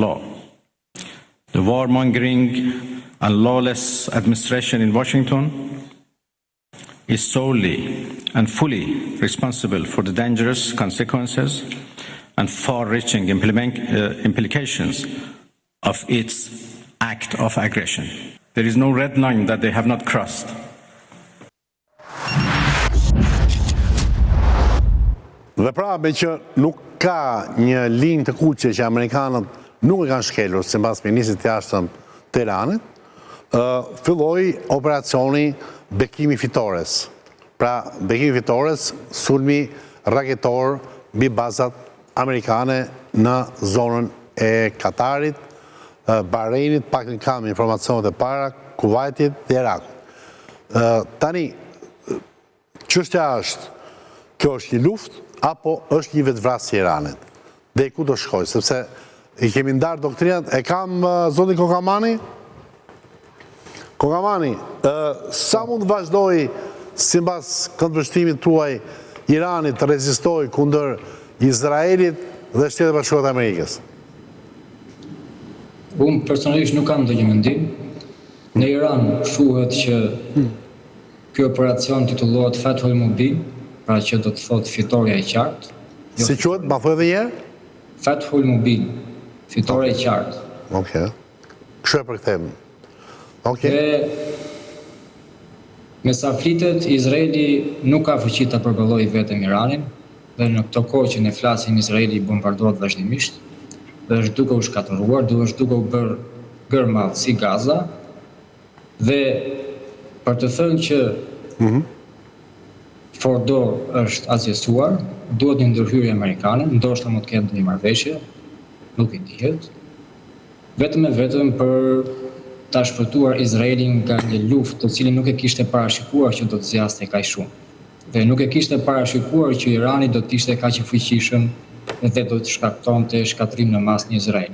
law. The warmongering and lawless administration in Washington is solely and fully responsible for the dangerous consequences and far-reaching uh, implications of its act of aggression. There is no red line that they have not crossed. Dhe pra, meqë nuk ka një linjë të kuqe që amerikanët nuk e kanë shkelur, sipas ministrit të jashtëm të Iranit, filloi operacioni Bekimi i Fitores. Pra, Bekimi i Fitores, sulmi raketor mbi bazat amerikane në zonën e Katarit, Bahreinit, paktën kam informacionet e para, Kuvajtit dhe Irakut. Tani, çështja është, kjo është një luftë apo është një vetëvrasje e Iranit? Deri ku do shkojë, sepse i kemi ndarë doktrinat, e kam zotin Kokamani? Kokamani, sa mund të vazhdojë sipas këndvështrimit tuaj Irani të rezistojë kundër Izraelit dhe Shteteve të Bashkuara të Amerikës? Unë personalisht nuk kam ndonjë mendim. Në Iran thuhet që ky operacion titullohet Fathul Mubin, pra që do të thotë fitorja e qartë. Jo si quhet? Ma thuaj edhe një herë? Fathul Mubin, fitore e qartë. Okej. Kështu e përkthejmë. Okej. Dhe me sa flitet, Izraeli nuk ka fuqi ta përballojë vetëm Iranin dhe në këto kohë që ne flasim Izraeli bombardohet vazhdimisht dhe është duke u shkatërruar, është duke u bërë gërmadhë si Gaza dhe për të thënë që Fordo është asgjësuar, duhet një ndërhyrje amerikane, ndoshta mund të ketë ndonjë marrëveshje, nuk i dihet. Vetëm e vetëm për ta shpëtuar Izraelin nga një luftë të cilën nuk e kishte parashikuar që do të zgjaste kaq shumë. Dhe nuk e kishte parashikuar që Irani do të ishte kaq i fuqishëm dhe do të shkaktonte shkatërrim në masë në Izrael.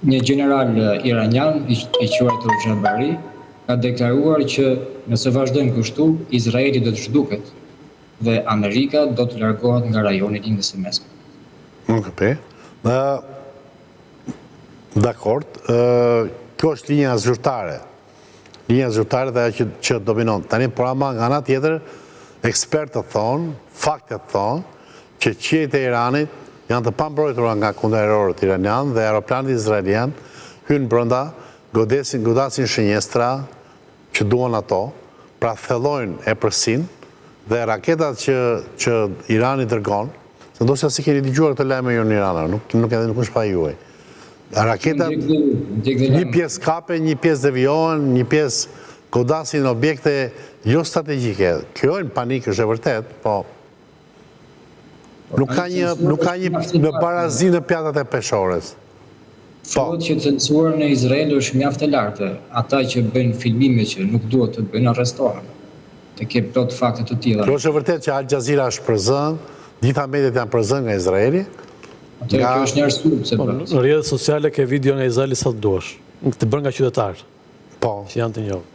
Një gjeneral iranian i quajtur Jabari ka deklaruar që nëse vazhdojmë kështu, Izraeli do të zhduket dhe Amerika do të largohet nga rajoni i Lindjes së Mesme. Okej. Ë Dakord, ë kjo është linja zyrtare. Linja zyrtare dhe ajo që që dominon. Tani por ama nga ana tjetër ekspertët thonë, faktet thonë që qiejt e Iranit janë të pambrojtura nga kundërajrorët iranianë dhe aeroplanët izraelianë hyjnë brenda, godesin, godasin shënjestra, që duan ato, pra thellojnë epërsinë dhe raketat që që Irani dërgon, se ndoshta s'i keni dëgjuar këto lajme ju në Iran, nuk nuk edhe nuk është faji juaj. Raketat një pjesë kapen, një pjesë devijohen, një pjesë godasin objekte jo strategjike. Krijojnë panik është e vërtetë, po Nuk ka një, nuk ka një në barazi në pjatat e peshores. Po. Thuhet që censura në Izrael është mjaft e lartë. Ata që bëjnë filmime që nuk duhet të bëjnë arrestohen. Të ke plot fakte të tilla. Kjo është e vërtetë që Al Jazeera është përzënë, gjitha mediat janë përzënë nga Izraeli. Atëherë kjo është një arsye pse po, bëhet. Në rrjetet sociale ke video nga Izraeli sa të duash, të bërë nga qytetarë. Po. Që janë të njohur.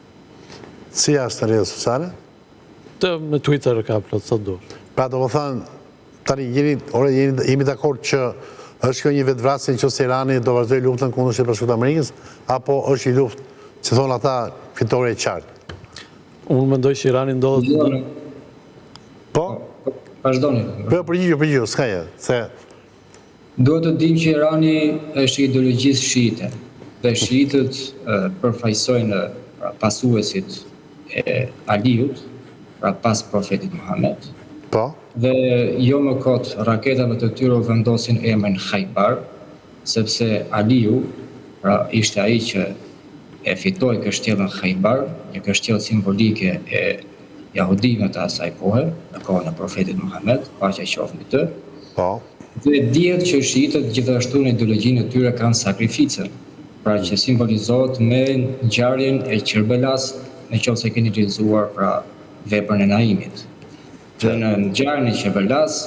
Si është në rrjetet sociale? Të në Twitter ka plot sa të duash. Pra domethënë, tani jeni, ore, jeni, jemi dakord që është kjo një vetëvrasje në qoftë se Irani do vazhdojë luftën kundër Shteteve të Bashkuara të Amerikës, apo është një luftë, si thonë ata, fitore e qartë? Unë mendoj që Irani ndodhet jo, në... Po? Vazhdoni. Po, përgjigju, përgjigju, s'ka gjë, se Duhet të dimë që Irani është i ideologjisë shiite dhe shiitët përfaqësojnë pra pasuesit e Aliut, pra pas profetit Muhamed. Po. Dhe jo më kot raketave të tyre u vendosin emrin Khaybar, sepse Aliu, pra ishte ai që e fitoi kështjellën Khaybar, një kështjellë simbolike e jahudinjve të asaj kohe, në kohën e profetit Muhamed, paqja qoftë mbi të. Po. Dhe dihet që shiitët gjithashtu në ideologjinë e tyre kanë sakrificën, pra që simbolizohet me ngjarjen e Qerbelas, në qoftë se keni lexuar pra veprën e Naimit. Dhe në ngjarjen e Qerbelas,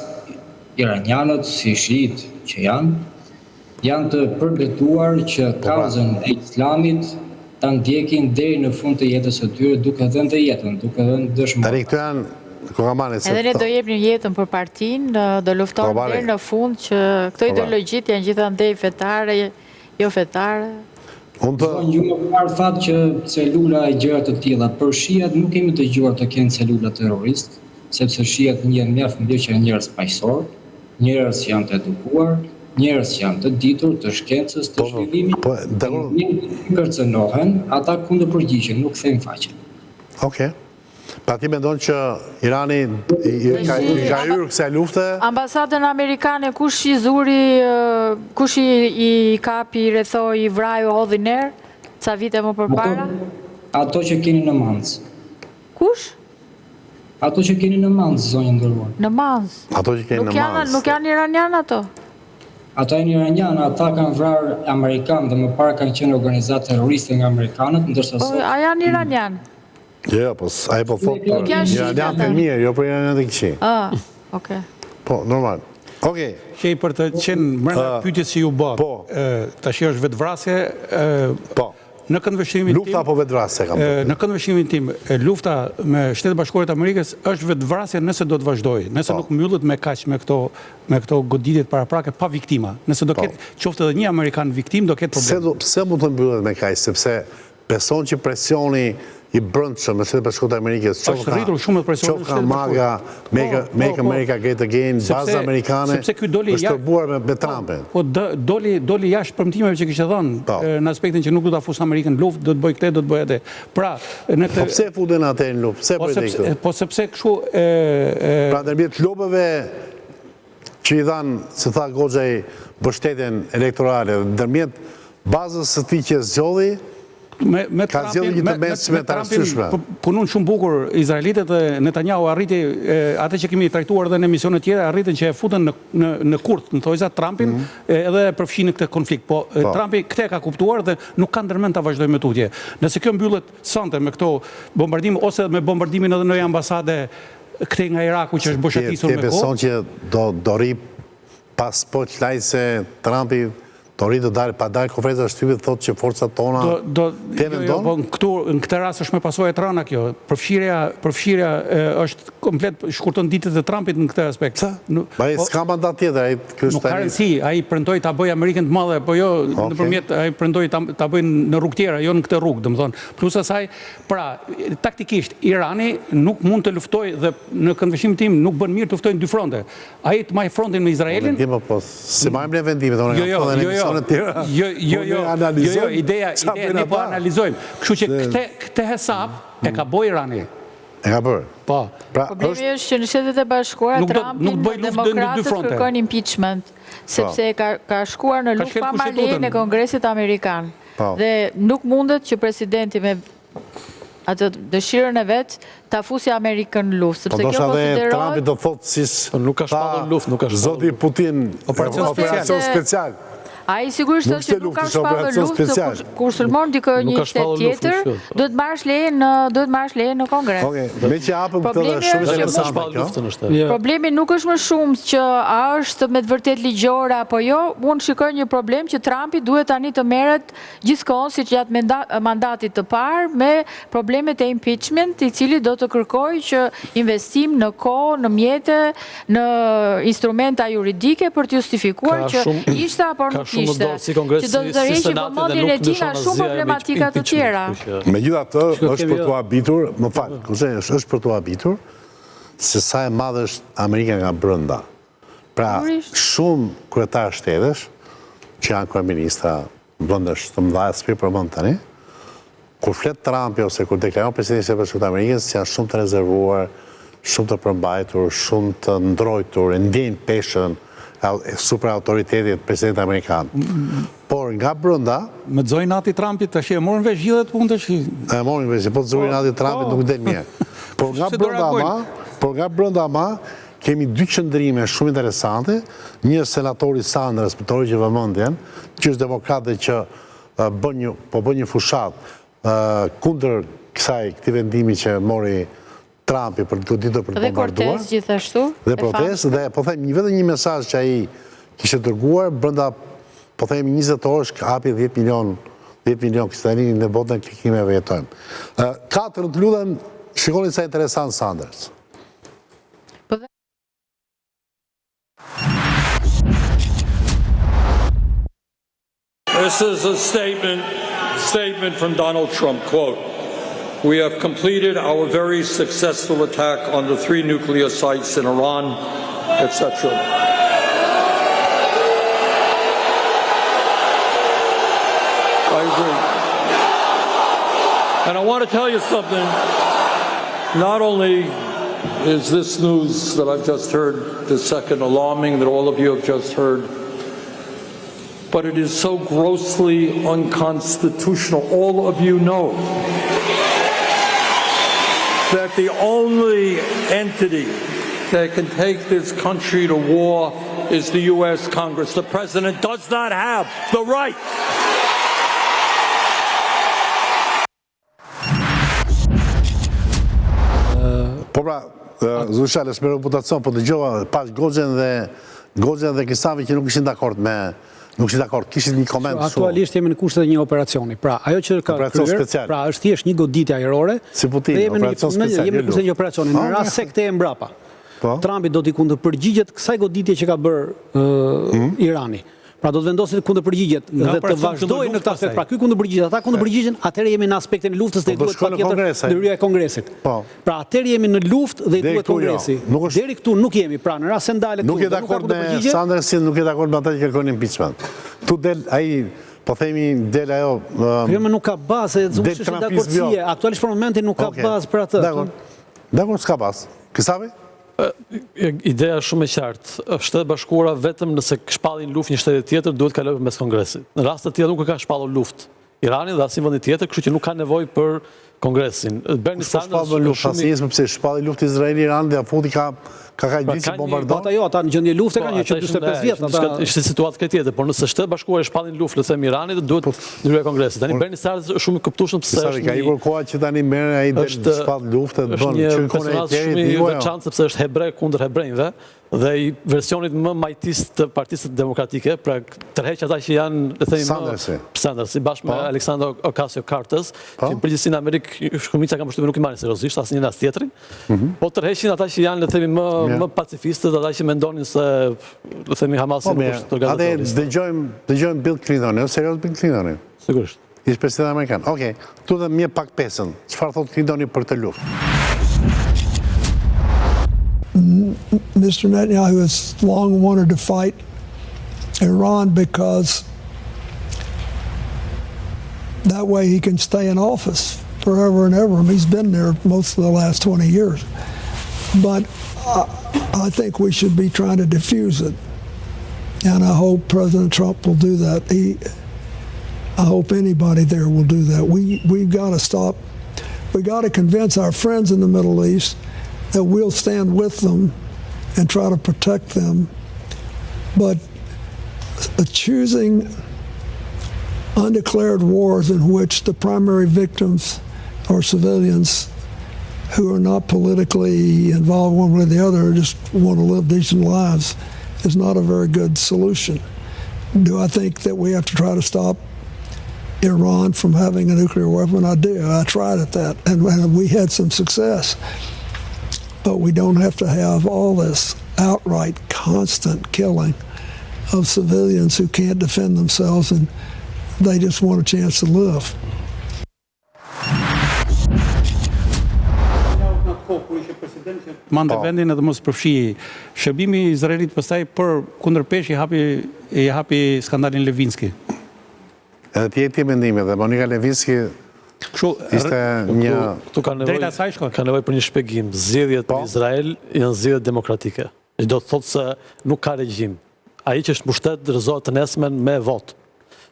iranianët si shiitë që janë, Janë të përbetuar që po pra. kauzën e Islamit ta ndjekin deri në fund të jetës së tyre duke dhënë dhe jetën, duke dhënë dëshmorë. Tani këto janë. Kokamani se Edhe ne do jepnim jetën për partinë, do luftonim deri në fund që këto ideologjitë janë gjithandej fetare, jo fetare. Unë të... Zonjë, ju më parë thatë që celula e gjëra të tilla, për shiat nuk kemi dëgjuar të kenë celula terroristë, sepse shiat njihen mjaft mirë që janë njerëz paqësorë, njerëz që janë të edukuar, njerëz që janë të ditur, të shkencës, të po, zhvillimit, po, në momentin që kërcënohen, ata kundërpërgjigjen, nuk kthejnë faqen. Okej. Pra ti mendon që Irani i ka i ka hyrë kësaj lufte? Ambasadën amerikane kush i zuri, kush i i kapi, i rrethoi, i vrau, hodhi në erë ca vite më përpara? Ato, ato që keni në Manzë. Kush? Ato që keni në Manzë, zonjë e nderuar. Në Manzë. Ato që keni Nuk në janë, Manzë. nuk janë iranianë ato? Ata janë iranianë, ata kanë vrarë amerikanë dhe më parë kanë qenë organizatë terroriste nga amerikanët, ndërsa Po, sot a janë iranianë? Jo, jo, po ai po thotë Nuk për janë shqiptarë. iranianët e mirë, jo për iranianët e këqij. Ah, okay. Po, normal. Okej. Që i për të qenë brenda pyetjes që ju bëtë, Po. tash është vetvrasje, Po. në këndvështrimin tim, Lufta apo vetvrasje kam bërë? Në këndvështrimin tim, lufta me Shtetet e Bashkuara të Amerikës është vetvrasje nëse do të vazhdojë, nëse Po. nuk mbyllet me kaq me këto me këto goditjet paraprake pa viktima. Nëse do Po. ketë qoftë edhe një amerikan viktim, do ketë Pse problem. do pse mund të mbyllet me kaq? Sepse beson që presioni i brendshëm në Shtetet e Bashkuara të Amerikës, Është rritur shumë edhe presioni në qoftë ka Shtetet e MAGA, Bashkuara. Make, Po, Make po, po. America Great Again, baza amerikane, sepse ky doli është ja- tërbuar me, me Trumpin. Po doli doli jashtë premtimeve që kishte dhënë Po. në aspektin që nuk do ta fus Amerikën në luftë, do të bëj këtë, do të bëj atë. Pra, në Po këtë pse e futën atë në luftë? Pse po bëri sepse këtë? po sepse kështu e, e Pra ndërmjet lobeve që i dhanë, si tha Goxhaj, mbështetjen elektorale, ndërmjet bazës së tij që zgjodhi, me me Ka zgjedhur një të mesme të arsyeshme. po- punun shumë bukur izraelitët dhe Netanyahu arriti atë që kemi trajtuar edhe në emisione tjera, arritën që e futën në në në kurth, në thojza Trumpin mm -hmm. edhe përfshinë këtë konflikt. Po, po. Trumpi këtë e ka kuptuar dhe nuk ka ndërmend ta vazhdojë më tutje. Nëse kjo mbyllet sonte me këto bombardim ose me bombardimin edhe në ambasade këtej nga Iraku që është boshatisur me kohë. Ti beson që do do rri pas po lajse Trumpi do rri të dalë pa dalë konferenca shtypit thotë që forcat tona do do jo, jo, po në këtu në këtë rast është me pasoja të rënda kjo. Përfshirja përfshirja është komplet shkurton ditët e Trumpit në këtë aspekt. Pse? Ba ai po, s'ka mandat tjetër, ai ky është Nuk ka rëndësi, ai premtoi ta bëjë Amerikën të madhe, po jo okay. nëpërmjet ai premtoi ta ta bëjë në rrugë tjera, jo në këtë rrugë, domethënë. Plus asaj, pra, taktikisht Irani nuk mund të luftojë dhe në këndvështrimin tim nuk bën mirë të luftojë në dy fronte. Ai të majë frontin me Izraelin. Po, po, si marrim ne vendimet, unë jo, kam jo, thënë jo, jo, emisione tjera. Jo, jo, jo, jo, jo, ideja, ideja ne po analizojmë. Kështu që këtë këtë hesap e ka bërë Irani. E ka bërë. Po. Pra, Problemi është që në Shtetet e Bashkuara Trumpi nuk bëj luftë në dy fronte. Kërkojnë impeachment, sepse ka ka shkuar në luftë pa marrë lejen e Kongresit Amerikan. Po. Dhe nuk mundet që presidenti me atë dëshirën e vet ta fusi Amerikën në luftë, sepse po kjo konsiderohet Trumpi do thotë si po nuk ka shpallur luftë, nuk ka shpallur. Zoti Putin, operacion special. special. Ai sigurisht thotë që nuk ka shpallur luftë, kur, kur sulmon dikë një shtet tjetër, duhet marrësh leje në duhet marrësh leje në Kongres. Okej, okay, me që hapëm këtë dhe shumë interesante kjo. Problemi nuk është më shumë që a është me të vërtet ligjore apo jo, unë shikoj një problem që Trumpi duhet tani të merret gjithkohën siç gjatë mandatit të parë me problemet e impeachment, i cili do të kërkojë që investim në kohë, në mjete, në instrumenta juridike për të justifikuar që ishte apo nuk ishte, si Kongres, që do të tërheqë vëmendjen e tij nga shumë problematika të tjera. Megjithatë, është për t'u habitur, më fal, kush është, është për t'u habitur se sa e madhe është Amerika nga brenda. Pra, shumë kryetarë shtetesh që janë kryeministra vendesh të mëdha, s'po i përmend tani, kur flet Trumpi ose kur deklaron presidenti i Shteteve të Bashkuara të Amerikës, janë shumë të rezervuar, shumë të përmbajtur, shumë të ndrojtur, e ndjejnë peshën e super autoritetit të presidentit amerikan. Por nga brenda Me të zoi inati Trumpit, tash e morën vesh gjithë atë punë tash. E morën vesh, po të zuri po, inati Trumpit po. nuk del mirë. Por nga brenda ama, por nga brenda ama kemi dy qëndrime shumë interesante. Një është senatori Sanders, për të tërhequr vëmendjen, që është demokrat dhe që bën një, po bën një fushatë kundër kësaj këtij vendimi që mori Trumpi për të goditur për të bombarduar. Dhe protestë gjithashtu. Dhe protestë dhe po them një vetëm një mesazh që ai kishte dërguar brenda po themi 20 orësh hapi 10 milion 10 milion kështë tani në botën e klikimeve jetojmë. Katër të lutem, shikoni sa interesant Sanders. This is a statement, statement from Donald Trump, quote, We have completed our very successful attack on the three nuclear sites in Iran, etc. I agree. And I want to tell you something. Not only is this news that I've just heard the second alarming that all of you have just heard, but it is so grossly unconstitutional. All of you know that the only entity that can take this country to war is the U.S. Congress. The president does not have the right. Po pra, zoti Shala, me reputacion, po dëgjova pas Goxhen dhe Goxhen dhe Krisafi që nuk ishin dakord me nuk ishin dakord, kishin një koment shumë. Aktualisht jemi në kushtet e një operacioni. Pra, ajo që ka kryer, pra është thjesht një goditje ajrore. Si Putin, operacion special. Jemi në kushtet e një operacioni. Në rast se këtej e mbrapa. Po. Trumpi do t'i kundërpërgjigjet kësaj goditje që ka bërë mhm. Irani. Pra do të vendoset të kundërpërgjigjet dhe të vazhdojë në këtë aspekt. Pra ky kundërpërgjigjet, ata kundërpërgjigjen, atëherë jemi në aspektin e luftës dhe i po duhet patjetër ndërhyrja e Kongresit. Po. Pra atëherë jemi në luftë dhe i duhet jo. Kongresi. Deri këtu nuk jemi. Pra në rast se ndalet këtu, nuk je dakord me Sandersin, nuk je dakord me ata që kërkojnë impeachment. Tu del ai po themi del ajo Jo, më nuk ka bazë, nuk është dakordësie. Aktualisht për momentin nuk ka bazë për atë. Dakord. Dakord, s'ka bazë. Krisafi? Ideja është shumë e qartë. Shtetet e Bashkuara vetëm nëse shpallin luftë një shteti tjetër duhet të kalojë përmes Kongresit. Në raste të tilla nuk e ka shpallur luftë Irani dhe asnjë vend tjetër, kështu që nuk ka nevojë për Kongresin. Bernie Kush po Sanders shpall luftë asnjë, sepse shpalli luftë Izraeli Iran dhe futi ka ka kaq pra, ditë që bombardon. Po ata jo, ata në gjendje lufte po, kanë që 45 vjet, ata. Ishte situatë krejt tjetër, por nëse Shtetet e Bashkuara shpallin luftë, le të themi Iranit, duhet po, ndërhyrja e Kongresit. Tani Bernie Sanders është shumë i kuptueshëm pse është. Ka ikur koha që tani merr ai del shpall luftë, bën që në kohën e Hitlerit, është shumë i veçantë sepse është hebre kundër hebrenjve dhe i versionit më majtist të Partisë Demokratike, pra tërheq ata që janë, le të themi, Sandersi. Sandersi bashkë me po. Alexandria Ocasio-Cortez, po. që në përgjithësi në Amerikë shumica kam përshtypjen nuk i marrin seriozisht asnjërin as tjetrin. Mhm. Po tërheqin ata që janë, le të themi, më më pacifistët, ata që mendonin se, le të themi, Hamasi po, nuk është organizatë terroriste. Atë dëgjojmë, dëgjojmë Bill Clinton, jo serioz Bill Clintonin. Sigurisht. Ish president amerikan. Okej, këtu dhe më pak pesën. Çfarë thotë Clintoni për këtë luftë? Mr. Netanyahu has long wanted to fight Iran because that way he can stay in office forever and ever. I mean, he's been there most of the last 20 years. But I, I think we should be trying to defuse it. And I hope President Trump will do that. He, I hope anybody there will do that. We, we've got to stop. We got to convince our friends in the Middle East that we'll stand with them and try to protect them. But choosing undeclared wars in which the primary victims are civilians who are not politically involved one way or the other, just want to live decent lives, is not a very good solution. Do I think that we have to try to stop Iran from having a nuclear weapon? I do. I tried at that, and, and we had some success. But we don't have to have all this outright constant killing of civilians who can't defend themselves and they just want a chance to live. Mante po. vendin edhe mos përfshihej. Shërbimi izraelit pastaj për kundërpeshë i hapi i hapi skandalin Levinsky. Edhe ti e ti mendime dhe Monika Levinsky Kështu ishte një këtu ka nevojë drejt asaj shkon. Ka nevojë për një shpjegim. Zgjedhjet po. në Izrael janë zgjedhje demokratike. Që do të thotë se nuk ka regjim. Ai që është në pushtet rrëzohet të nesërmen me votë.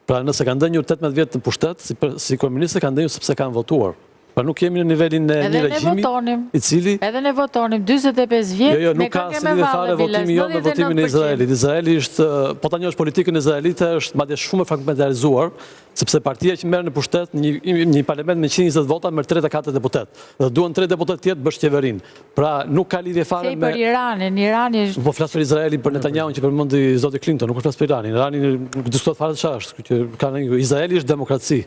Pra nëse ka ndenjur 18 vjet në pushtet, si, si kryeministër ka ndenjur sepse kanë votuar. Pra nuk jemi në nivelin e një regjimi i cili Edhe ne votonim 45 vjet jo, jo, nuk ka asnjë lidhje fare votimi jonë me votimin e Izraelit. Izraeli është, po ta njohësh politikën izraelite, është madje shumë e fragmentarizuar, sepse partia që merr në pushtet një një parlament me 120 vota merr 34 deputetë. Dhe duhen 3 deputetë tjerë të bësh qeverinë. Pra nuk ka lidhje fare me për Iranin, Irani është Po flas për Izraelin, për Netanyahun që përmendi zoti Clinton, nuk po flas për Iranin. Irani nuk diskutohet fare çfarë është, kështu që ka Izraeli është demokraci.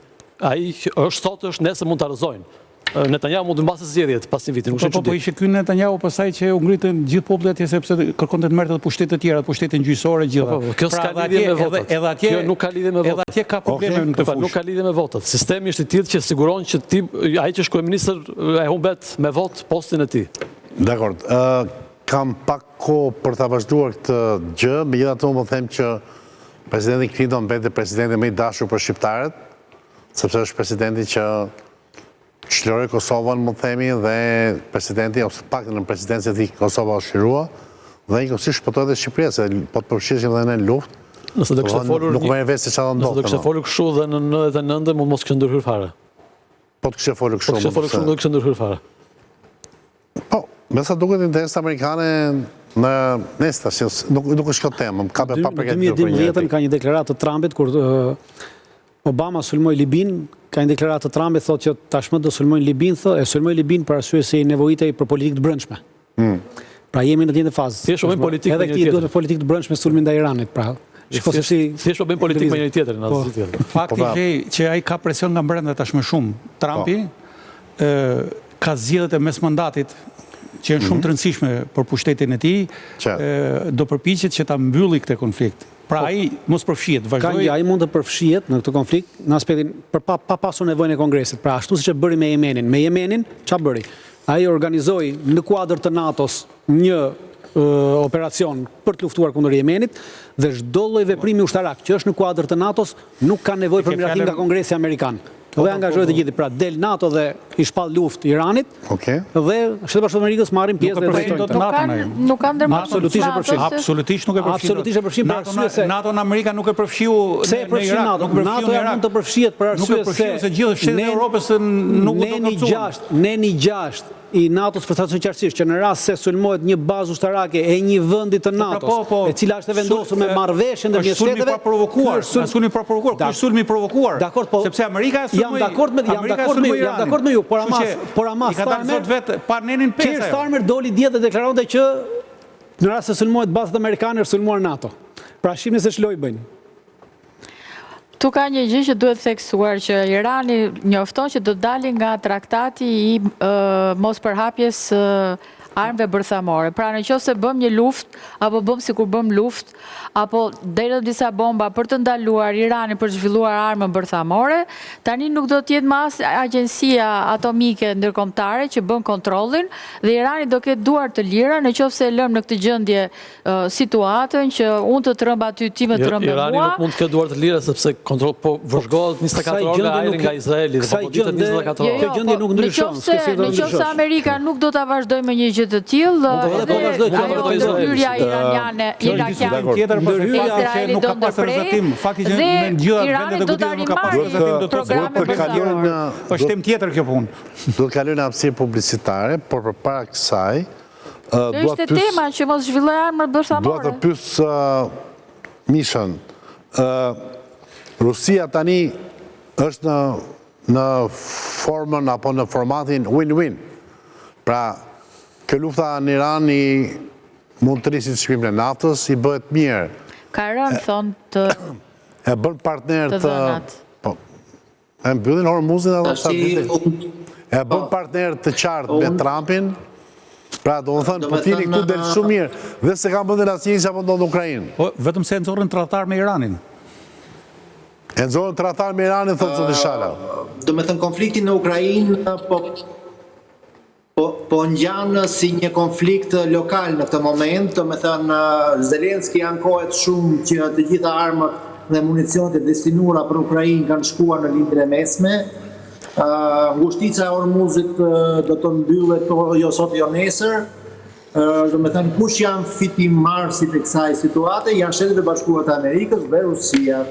Ai që është sot është nesër mund ta rrëzojnë. Netanyahu mund të humbasë zgjedhjet pas një viti, nuk është po, po, po ishte ky Netanyahu pastaj që u ngritën gjithë populli atje sepse kërkonte të merrte pushtetet të tjera, pushtetin gjyqësor e gjitha. Po, po, kjo pra, s'ka lidhje me votat. Edhe atje kjo nuk ka lidhje me votat. Edhe atje ka probleme në këtë fushë. Nuk ka lidhje me votat. Sistemi është i tillë që siguron që ti ai që është kryeministër e humbet me votë postin e tij. Dakord. Ë kam pak kohë për ta vazhduar këtë gjë, megjithatë unë po them që presidenti Clinton mbetet presidenti më i dashur për shqiptarët, sepse është presidenti që çliroi Kosovën, mund të themi, dhe presidenti, ose të paktën në presidencën e tij Kosova u çlirua, dhe njëkohësisht shpëtoi edhe Shqipëria, se po të përfshiheshim dhe ne në luftë, Nëse do kishte folur nuk merr vesh se çfarë do ndodhte. Nëse do kishte folur kështu dhe në 99 mund mos kishte ndërhyrë fare. Po të kishte folur kështu. Po të kishte folur kështu nuk kishte ndërhyrë fare. Po, me sa duket interesat amerikane në nesta, si, nuk nuk është kjo temë, më kape pa përgatitur për një. 2012 ka një deklaratë të Trumpit kur Obama sulmoi Libinë, ka një deklaratë të Trumpit thotë që tashmë do sulmojnë Libinë, thotë, e sulmoi Libinë për arsye se i nevojitej për politikë të brendshme. Mm. Pra jemi në të njëjtën fazë. Thjesht po bëjmë politikë me njëri tjetrin. Edhe këtij duhet politikë të brendshme sulmin ndaj Iranit, pra. Shiko se si thjesht po bëjmë politikë me njëri tjetrin, asgjë po. tjetër. Fakti po, pra. që që ai ka presion nga brenda tashmë shumë. Trumpi po. ë ka zgjedhjet e mes mandatit që janë shumë mhm. të rëndësishme për pushtetin e tij, do përpiqet që ta mbylli këtë konflikt. Pra po, ai mos përfshihet, vazhdoi. Ka ai mund të përfshihet në këtë konflikt në aspektin për pa, pa pasur nevojën e Kongresit. Pra ashtu siç e bëri me Jemenin. Me Jemenin ça bëri? Ai organizoi në kuadër të NATO-s një operacion për të luftuar kundër Jemenit dhe çdo lloj veprimi ushtarak që është në kuadër të NATO-s nuk ka nevojë për miratim nga Kongresi amerikan. Po, dhe po, angazhohet po, të gjithë, pra del NATO dhe i shpall luftë Iranit. Okej. Dhe Shtetet e Bashkuara të Amerikës marrin pjesë dhe drejtojnë. Nuk kanë nuk kanë ndërmarrë. Absolutisht e përfshin. Absolutisht nuk e përfshin. Absolutisht e përfshin për arsye se NATO në Amerika nuk e përfshiu në Irak, NATO? Nuk NATO ja mund të përfshihet për arsye se nuk e përfshiu se gjithë shtetet e Europës nuk u dakordësuan. Neni 6, i NATO-s përcakton qartësisht që në rast se sulmohet një bazë ushtarake e një vendi të po, pra, NATO-s, po, po, e cila është e vendosur me marrëveshje ndërmjet shteteve, është sulm i paprovokuar, është sulm i paprovokuar, ky është sulm i provokuar. Dakord, po sepse Amerika e sulmoi. Jam dakord me jam dakord me jam dakord me ju, por ama por ama Starmer vet pa nenin 5. Keir Starmer doli dje dhe deklaronte që në rast se sulmohet bazat amerikane është sulmuar NATO. Pra shihni se ç'lojë bëjnë. Këtu ka një gjë që duhet theksuar që Irani njofton që do të dali nga traktati i mospërhapjes së armëve bërthamore. Pra në qoftë se bëmë një luftë apo bëmë sikur bëmë luftë apo derdhëm disa bomba për të ndaluar Iranin për të zhvilluar armën bërthamore, tani nuk do të jetë më as agjencia atomike ndërkombëtare që bën kontrollin dhe Irani do ketë duar të lira në qoftë se e lëmë në këtë gjendje situatën që unë të tremb aty, ti më jo, tremb mua. Irani nuk mund të ketë duar të lira sepse kontroll po vëzhgohet 24 orë nga ajri nga Izraeli dhe po goditet 24 orë. Jo, jo, gjendje nuk po, ndryshon. Në qoftë se Amerika nuk do ta vazhdojë me një gjë të tillë, edhe po ajo ndërhyrja iraniane, irakiane, tjetër për faktin që nuk ka pasur rrezatim, fakti që në gjitha vendet e do ta rimarrë programin bërthamor. Është temë tjetër kjo punë. Do të kalojë në hapësirë publicitare, por përpara kësaj, Kjo ishte tema që mos zhvillojë armët bërthamore. Dua të pyes Mishën. Rusia tani është në në formën apo në formatin win-win. Pra, kjo lufta në Iran i mund të rrisi çmimin e naftës, i bëhet mirë. Ka rënë, thonë të E bën partner të... Po, E mbyllin Hormuzin apo sa ditë. E bën po. partner të qartë me Trumpin. Pra, domethënë, Putini këtu del shumë mirë. Dhe s'e ka mendjen asnjë ça po ndodh në Ukrainë. Po, vetëm se e nxorën tradhtar me Iranin. E nxorën tradhtar me Iranin, thotë zoti Shala. Domethënë, konflikti në Ukrainë, po, Po po ngjan si një konflikt lokal në këtë moment, domethënë Zelenski ankohet shumë që të gjitha armët dhe municionet e destinuara për Ukrainë kanë shkuar në Lindjen e Mesme. Ngushtica e Hormuzit do të mbyllet jo sot jo nesër. Domethënë kush janë fitimmarrësit e kësaj situate? Janë Shtetet e Bashkuara të Amerikës dhe Rusia.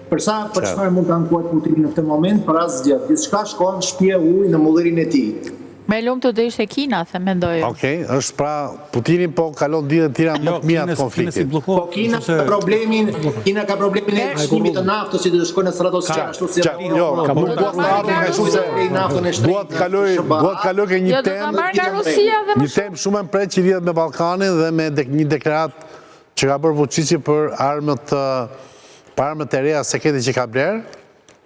Për sa për çfarë mund të ankohet Putini në këtë moment? Për asgjë. Gjithçka shkon shpie ujë në mullirin e tij. Më e lumtur do ishte Kina, the mendoj. Okej, është pra Putini po kalon ditët e tjera më të mira të konfliktit. Po Kina ka problemin, Kina ka problemin e çmimit të naftës që do të shkojë në stratosferë ashtu si edhe Jo, nuk dua të hapim kaq shumë se dua të kaloj, dua të kaloj ke një jo, temë. Një temë shumë e mprehtë që lidhet me Ballkanin dhe me një deklaratë që ka bërë Vuçiçi për armët për armët e reja sekrete që ka blerë.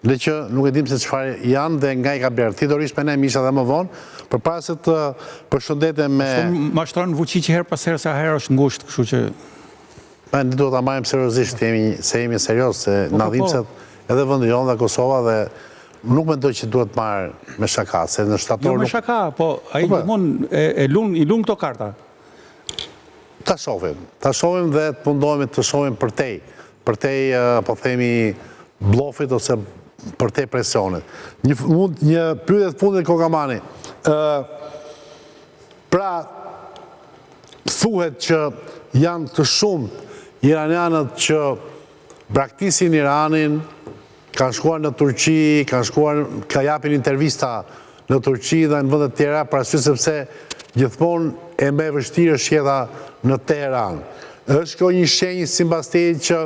Le që nuk e dim se çfarë janë dhe nga i ka blerë. Ti do rish me ne Misha dhe më vonë, përpara se të përshëndetem me... Kështu mashtron Vuçiqi herë pas here, sa herë është ngushtë, kështu që... Pa, ne duhet ta marrim seriozisht, jemi, se jemi serioz, se po, na po, po. dhimbset edhe vendi jonë dhe Kosova dhe nuk mendoj që duhet marrë me shaka, se në shtator Jo me shaka, po ai po, po. gjithmonë e, e lun, i lun këto karta. Ta shohim, ta shohim dhe të mundohemi të shohim përtej, përtej, po themi, bllofit ose përtej presionit. Një, mund, një pyetje të fundit Kokamani. Ë pra thuhet që janë të shumtë iranianët që braktisin Iranin, kanë shkuar në Turqi, kanë shkuar, ka japin intervista në Turqi dhe në vende të tjera, për arsye sepse gjithmonë e më e vështirë është jeta në Teheran. Është kjo një shenjë simbas teje që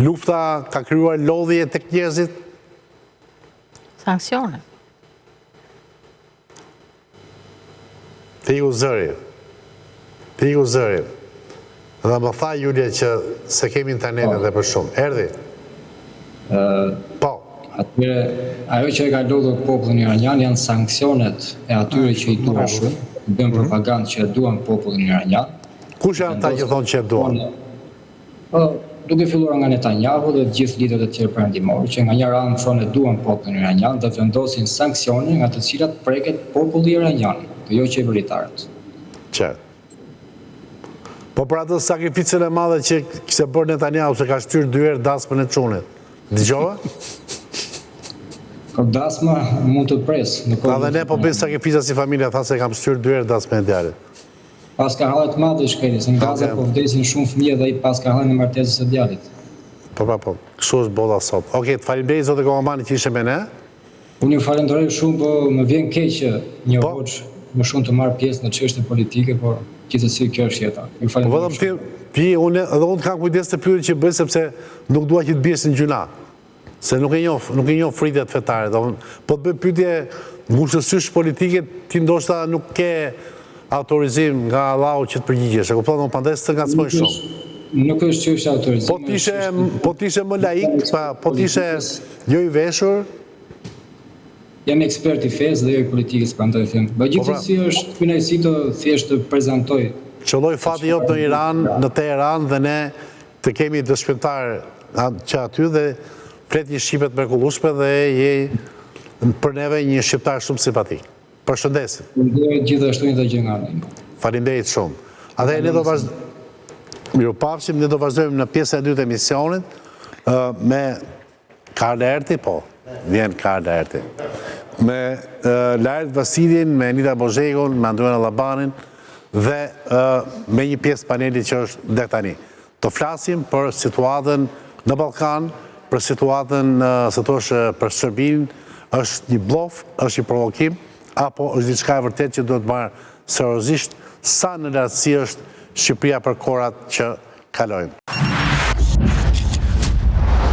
lufta ka krijuar lodhje tek njerëzit? Sanksione. Të iku zëri. Të iku zëri. Dhe më tha Julia që s'e kemi internetin po. dhe për shumë. Erdhi? Po. Atëherë, ajo që e ka lodhur popullin iranian janë sanksionet e atyre që i duan shumë, bëjnë mhm. propagandë që e duan popullin iranian. Kush janë ata që thonë që e duan? Po, duke filluar nga Netanyahu dhe të gjithë liderët e tjerë perëndimorë, që nga njëra anë thonë e duan popullin iranian dhe vendosin sanksione nga të cilat preket populli iranian, dhe jo qeveritarët. Qartë. Po për atë sakrificën e madhe që kishte bërë Netanyahu se ka shtyrë dy herë dasmën e çunit. Dëgjova? Po dasma mund të presë në kohë. Tha dhe ne po bëjmë sakrifica si familje, tha se kam shtyrë dy herë dasmën e djalit. Paska halle të madhe i shkreti, se në Gaza po vdesin shumë fëmijë dhe ai paska hallin e martesës së djalit. Po po po, kështu është bota sot. Okej, të faleminderit zoti Kokamani që ishe me ne. Unë ju falenderoj shumë, po më vjen keq që një po. hoxhë më shumë të marrë pjesë në çështje politike, por gjithsesi kjo është jeta. Ju po falenderoj. Po vetëm ti, ti unë edhe unë të kam kujdes te pyetjet që bëj sepse nuk dua që të biesh në gjynah. Se nuk e njoh, nuk e njoh pritjet fetare, domethënë, po të bëj pyetje ngushtësisht politike, ti ndoshta nuk ke autorizim nga Allahu që të përgjigjesh, e kupton, unë prandaj s'të ngacmoj shumë. Nuk është çështje autorizimi. Po të ishe, po të ishe më laik, pa, po të ishe jo i veshur. Jam ekspert i fesë dhe jo i politikës, prandaj them. Po, po pra. gjithsesi është kënaqësi të thjesht të prezantoj. Qëlloi fati jot në Iran, në Teheran dhe ne Të kemi dëshmitar që aty dhe flet një shqipe të mrekullueshme dhe je për neve një shqiptar shumë simpatik. Përshëndesim. Faleminderit gjithashtu një gjë nga ana ime. Faleminderit shumë. Atëherë ne do vazhdojmë Mirupafshim, ne do vazhdojmë në pjesën e dytë të emisionit me Karl Laerti, po, vjen Karl Laerti. Me Laert Vasilin, me Anita Bozhekun, me Andriana Llabanin dhe me një pjesë panelit që është dhe tani. Të flasim për situatën në Ballkan, për situatën, si të thuash, për Serbinë, është një blof, është një provokim, apo është diçka e vërtetë që duhet marrë seriozisht, sa në lartësi është Shqipëria për kohërat që kalojmë.